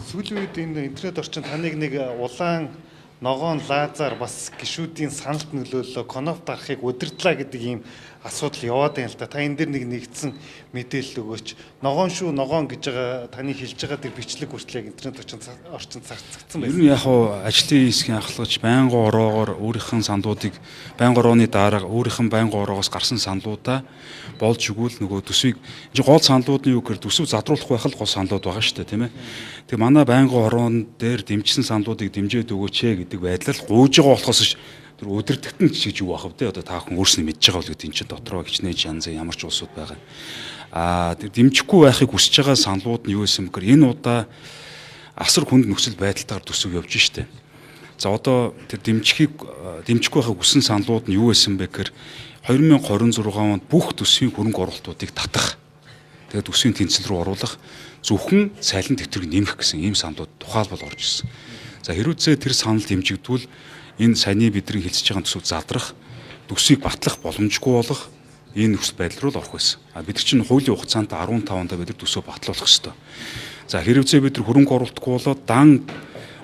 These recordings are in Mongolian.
Сүүлийн үед энэ интернет орчин таныг нэг улаан ногоон лазар бас гишүүдийн саналд нөлөөллөө, коноп дарахыг удирдлаа гэдэг ийм асуудал яваад байна л да. Та энэ дэр нэг нэгдсэн мэдээлэл өгөөч. Ногоон шүү, ногоон гэж байгаа таны хэлж байгаа тэр бичлэг хүртэл яг интернет орчин цацгдсан байсан. Ер нь яг хуу ажлын хэсгийн ахлагч байнгын ороогоор өөрийнх нь саналуудыг байнгын орооны дарга өөрийнх нь байнгын ороогоос гарсан саналуудаа болж өгвөл нөгөө төсвийг энэ гол саналууд нь юу гэхээр төсөв задруулах байх л гол саналууд байгаа шүү дээ, тийм ээ. Тэгээ манай байнгын ороон дээр дэмжсэн саналуудыг дэмжиж өгөөч ээ гэдэг байдлаар гуйж байгаа болохоос тэр өдөртөгтөн ч гэж юу байх вэ? Одоо та бүхэн өөрснөө мэдж байгаа бол гэдэг энэ чинь дотроо хичнээн янзын ямар ч улсууд байгаа. Аа тэр дэмжихгүй байхыг хүсэж байгаа саналууд нь юу байсан бэхээр энэ удаа асар хүнд нөхцөл байдалтайгаар төсөв явж штэ. За одоо тэр дэмжихгүй байхыг хүссэн саналууд нь юу байсан бэ гэхээр 2026 онд бүх төсвийн хөрөнгө оруулалтуудыг татах. Тэгээд төсвийн тэнцэл рүү оруулах, зөвхөн цалин тэтгэврийг нэмэх гэсэн ийм саналууд тухайлбал орж ирсэн. За хэрвээ тэр санал дэмжигдвэл энэ саяны бидний хэлцэж байгаа төсөв задрах, төсвийг батлах боломжгүй болох энэ нөхцөл байдал руу л орох байсан. А бид нар чинь хуулийн хугацаанд 15 онд бид нар төсөө батлуулах ёстой. За хэрвээ бид нар хөрөнгө оруулалтгүй болоод дан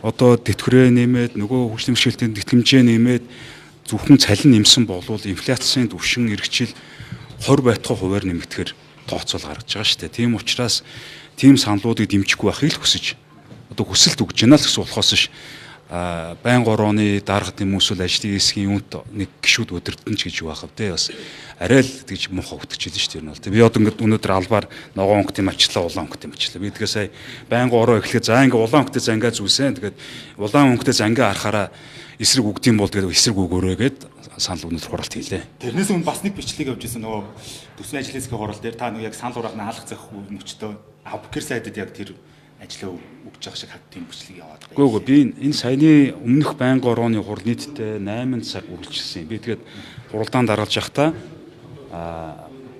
одоо тэтгэврээ нэмээд нөгөө хөгжлийн бэрхшээлтийн тэтгэмжээ нэмээд зөвхөн цалин нэмсэн болвол инфляцийн түвшин ирэх жил 20 байтугай хувиар нэмэгдэхээр тооцоол гаргаж байгаа шүү дээ. Тийм учраас тийм саналуудыг дэмжихгүй байхыг л хүсэж одоо хүсэлт өгж байна л гэсэн болохоос ш байнгын орооны дарга нэмүүсэл ажлын хэсгийн юунт нэг гишүүд өдөрдөн ч гэж юу байх вэ бас арай л тэгж муухай хөтгөж ийлэн шүү дээ. Ер нь бол би одоо ингээд өнөөдөр албаар ногоон өнгөт юм ачлаа, улаан өнгөт юм ачлаа. Би тэгээ сая байнгын ороо эхлэхэд за ингээд улаан өнгөтэй зангаа зүүсэн. Тэгээд улаан өнгөтэй зангаа харахаараа эсрэг үгдэм бол тэгээд эсрэг үгөөрэй гээд санал өнөөдөр хуралт хийлээ. Тэрнээс өмнө бас нэг бичлэг явж исэн нөгөө төсвийн ажлын хэсгийн хурал дээр та нэг яг санал хураах нь алах зах мөчтөө Абкер сайдад яг тэр ажлаа өгж байгаа шиг хат тийм бичлэг яваад байна. Үгүй би энэ саяны өмнөх байнгын орооны хурал нийтдээ 8 цаг үргэлжилсэн. Би тэгээд хуралдаан даргалж явахдаа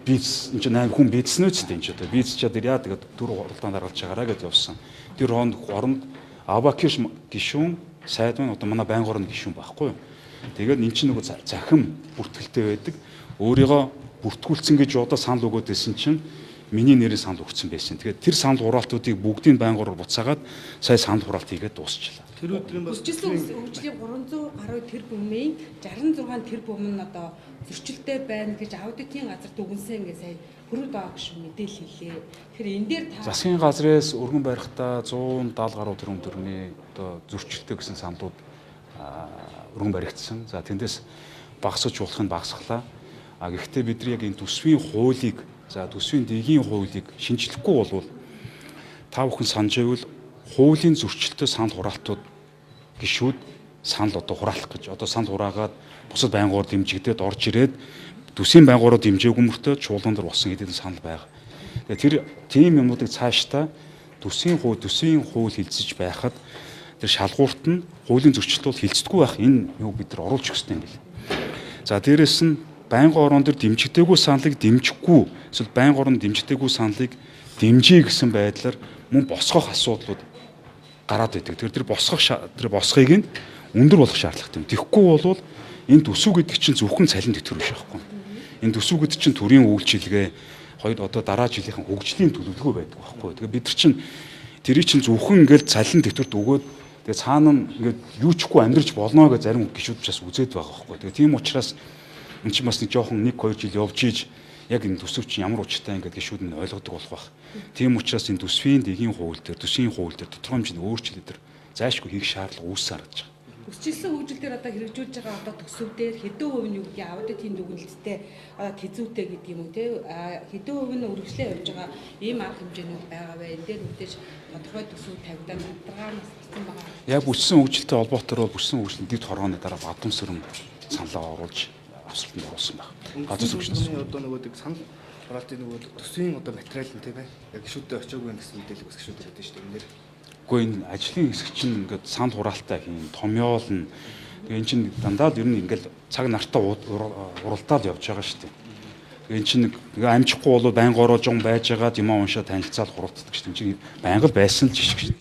бийц энэ чинь 8 хүн бийцсэн үү ч энэ ч одоо бийц чад яа тэгээд дөрөв хуралдаан даргалж байгаараа гэж явсан. Тэр хооронд Абакиш гишүүн сайд маань одоо манай байнгын орооны гишүүн байхгүй юу. Тэгээд эн чинь нөгөө захим бүртгэлтэй байдаг. Өөрийгөө бүртгүүлсэн гэж одоо санал өгөөд байсан чинь миний нэрийн санал өгсөн байсан. Тэгээд тэр санал хураалтуудыг бүгдийг байнгын буцаагаад сая санал хураалт хийгээд дуусчлаа. Тэр өдрийн бас Өсчихсөн хөгжлийн 300 гаруй тэрбумын 66 тэрбум нь одоо зөрчилтэй байна гэж аудитын газар дүгнсэн гэж сая хөрөд аа гэж мэдээлэл хийлээ. Тэгэхээр энэ дээр та засгийн газраас өргөн барихтаа 170 гаруй тэрбум төгрөгийн одоо зөрчилтэй гэсэн саналууд өргөн баригдсан. За тэндээс багасгаж болох нь багасглаа. А гэхдээ бид нар яг энэ төсвийн хуулийг за төсвийн дэгийн хуулийг шинжлэхгүй болвол та бүхэн санаж байвал хуулийн зөрчилтэй санал хураалтууд гишүүд санал одоо хураалах гэж одоо санал хураагаад бусад байнгоор дэмжигдээд орж ирээд төсвийн байнгуураа дэмжээгүй мөртөө чуулган дээр болсон гэдэг санал байгаа. Тэгээ тэр тийм юмнуудыг цаашдаа төсвийн хууль хилцэж байхад тэр шалгуурт нь хуулийн зөрчилт бол хилцдэггүй байх энэ юу бид нар оруулж өгөх ёстой юм бэл. За дээрэс нь байнгын орон дээр дэмжигдээгүй саналыг дэмжихгүй эсвэл байнгын оронд дэмжигдээгүй саналыг дэмжиж гэсэн байдлаар мөн босгох асуудлууд гараад идэг. Тэр босгох тэр босхийг нь өндөр болох шаардлагатай юм. Тэгэхгүй болвол энэ төсөв гэдэг чинь зөвхөн цалин тэтгэвэр биш байхгүй. Энэ төсөв гэдэг чинь төрийн үйлчилгээ хоёр одоо дараа жилийнхэн хөгжлийн төлөвлөгөө байдаг байхгүй. Тэгээ бид нар чинь тэрий чинь зөвхөн ингээл цалин тэтгэврт өгөөд тэгээ цаана нь ингээд юу ч хгүй амьдрч болно гэж зарим гишүүд бас үзээд байгаа байхгүй. Тэгээ тийм учраас энэ чинь бас нэг жоохон 1-2 жил явж ийж яг энэ төсөв чинь ямар учиртай ингээд гишүүд нь ойлгодог болох байх. Тийм учраас энэ төсвийн дэгийн хууль дээр, төсвийн хууль дээр тодорхой хэмжээний өөрчлөлт төр зайлшгүй хийх шаардлага үүссэн харагдаж байгаа. Өсчихсөн хөгжил дээр одоо хэрэгжүүлж байгаа одоо төсөв дээр хэдэн хувь нь юу гэдгийг аудитын дүгнэлттэй одоо тэзүүтэй гэдэг юм уу те хэдэн хувь нь үргэлжлээ явж байгаа ийм арга хэмжээнүүд байгаа вэ? Энэ дээр мэдээж тодорхой төсөв тавигдаад надаргаар насалсан байгаа. Яг бүссэн хөгжилтэй холбоотойр бол бүссэн хөгжлийн дэд хорооны дараа Бадамсүрэн саналаа оруулж авсралтанд оруулсан байх. Газар хөгжлөөс одоо нөгөө нэг санал хураалтын нөгөө төсвийн одоо материал нь тийм ээ. Яг гишүүдтэй очиагүй юм гэсэн мэдээлэл бас гишүүд өгдөө шүү дээ. Энэ дэр. Үгүй энэ ажлын хэсэг чинь ингээд санал хураалтаа хийн, томьёолно. Тэгээ эн чинь дандаа л ер нь ингээд цаг нартаа уралдаал явж байгаа шүү дээ. Тэгээ эн чинь нэг амжихгүй болоод байнга ороо жон байж байгаад юм уншаа танилцаал хуралддаг шүү дээ. Энд чинь байнга л байсан л жишг шүү дээ.